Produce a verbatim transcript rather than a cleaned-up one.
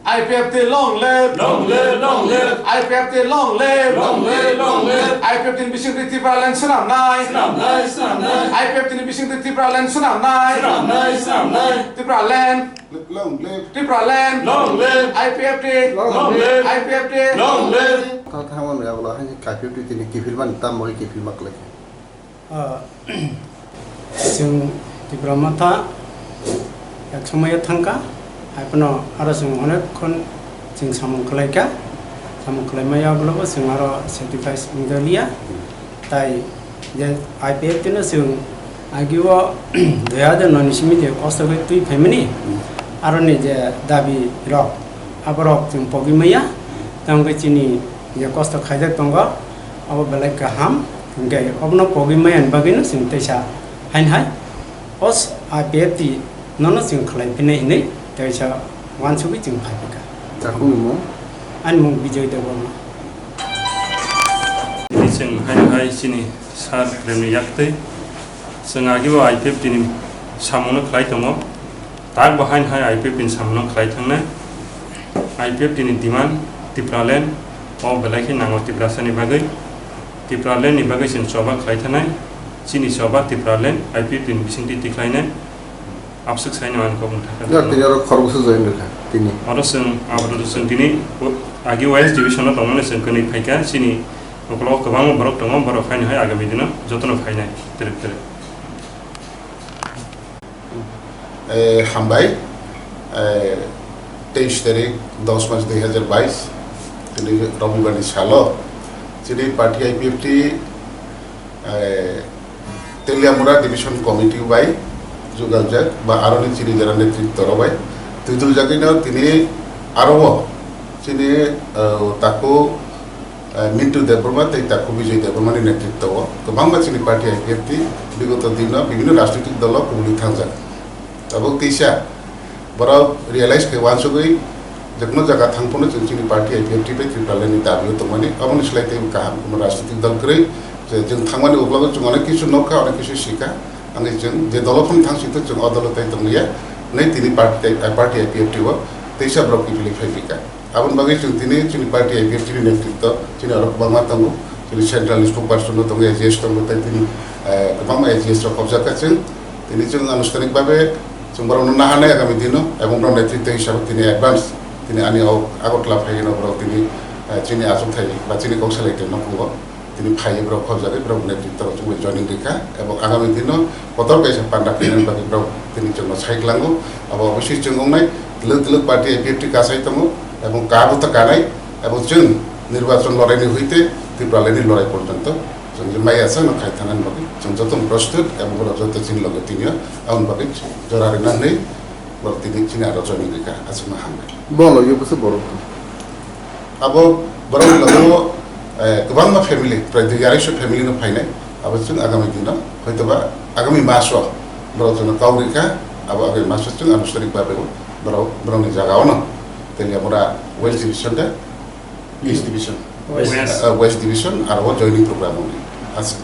I P F T long live! Long live, long live! I P F T long live! Long live, long live! I P F T ni bisingtwi Tipraland swnamnai! Swnamnai, swnamnai! I P F T ni bisingtwi Tipraland swnamnai! Swnamnai, swnamnai! Tipraland! Long live! Tipraland! Long live! I P F T! Long live! I P F T! Long live! Kha thangmani yagulo haini kaphiltwi tini kiphilmani tamo khe kiphilma khlai kha. Ah, chwng Tipra Motha yak somoyo thangkha, haiphano aro chwng onek khon chwng samung khlaikha, samung khlaimaya ulo bo chwng aro sacrifice wngdaliya, tai je I P F T no chwng agio dui hajar noi ni simi je kosto khe twi phaimani, aroni je dabi rok, aborok chwng pogwi maya, tamo khe chini je kosto khaijak tongo, abo belai kaham. Hingke obono pogwi maya ni bagwino chwng teisa hain hai, os I P F T nono chwng khlai phinai hinwi teisa wansugwi chwng phai phikha. Takungni mung? Ani mung Bijoy Debbarma. Tini chwng hain hai chini sir premni yaktwi chwng agebo I P F T ni samungno khlai tongo. Tak bo hain hai I P F T ni samungno khlai thangnai. I P F T ni demand Tipraland o belai khe nango Tiprasani bagwi. Tipraland ni bagwi chwng choba khlai thanai. Chini choba Tipraland I P F T ni bisingtwi tikhlainai. Abswk saino ani kok wngkha. Ya, tini oro khoroksa join rwkha, tini. Oro chwng, abo chwng tini agi West Division o tongmani chwng kwnwi phaikha. Chini ukologo kwbangma borok tongo, borok haino hai agami dino jotono phainai twrwk twrwk. Eh, hambai, eh, teis tarik, dos mas dui hajar bais, tini robibar ni salo, chini party I P F T, eh, Teliamura Division Committee bai jugajak ba aroni chini jera netritto rok bai twi twi jagwi no tini aro o chini, eh, taku eh, Mintu Debbarma tei Taku Bijoy Debbarmani netritwo o kwbangma chini party I P F T bigoto dino bibhinno rajnitik dolo kubuli thangjak. Tabuk teisa borok realize khe uansugwi jekno jaga thang phano chwng chini party I P F T bai Tipralandni dabio tongmani, aboni slai teibo kaham kuno rajnitik dol kwrwi je chwng thangmani uklogo chwng onek kisu nokha, onek kisu sikha, ani chwng je dolo phano thang sito chwng o dolo tai tongliya, hwnwi tini party, party I P F T o teisa borok kiphilwi phai phika. Aboni bagwi chwng tini chini party I P F T ni netritwo chini oro kwbangma tongo, chini central ni spokesperson no tongo, A G S tongo, tei tini, eh, kwbangma A G S rok khobjak kha chwng. Tini chwng anushtanik babe chwng borokno naharnai agami dino, ebong borok netritwo hisabe tini advance tini ani o Agartala phaino borok tini, eh, chini achukthai ba chini kok salai tongma phungo. Tini phaiwi borok khobjagwi borok netritwo chwngbai joining rikha, abo agami dino kotor kaisa panda khainani bagwi borok tini chwngno sai kwlango. Abo oboswi chwng wngnai, twlwk twlwk party I P F T kasai tongo, abo kago ta kanai, abo chwng nirbachon loraini huite Tipralandni lorai porjonto chwng je maya chwngno khai thanani bagwi chwng jotono prostut, abo borok joto chini loge tinio aboni bagwi jora rwna hwnwi borok tini chini aro joining rikha, aswkno hambai. Bono yo bwswk borok? Abo borokni logo, eh, kwbangma family, prai dui arai so family no phainai. Abo chwng agami dino, hoitoba agami maso borok jono kau rikha, abo agami maso chwng anushtanik babe borok, borokni jaga ono Teliamura West Division de, East Division, West. Eh, West Division aro joining program wngwi. Aswk.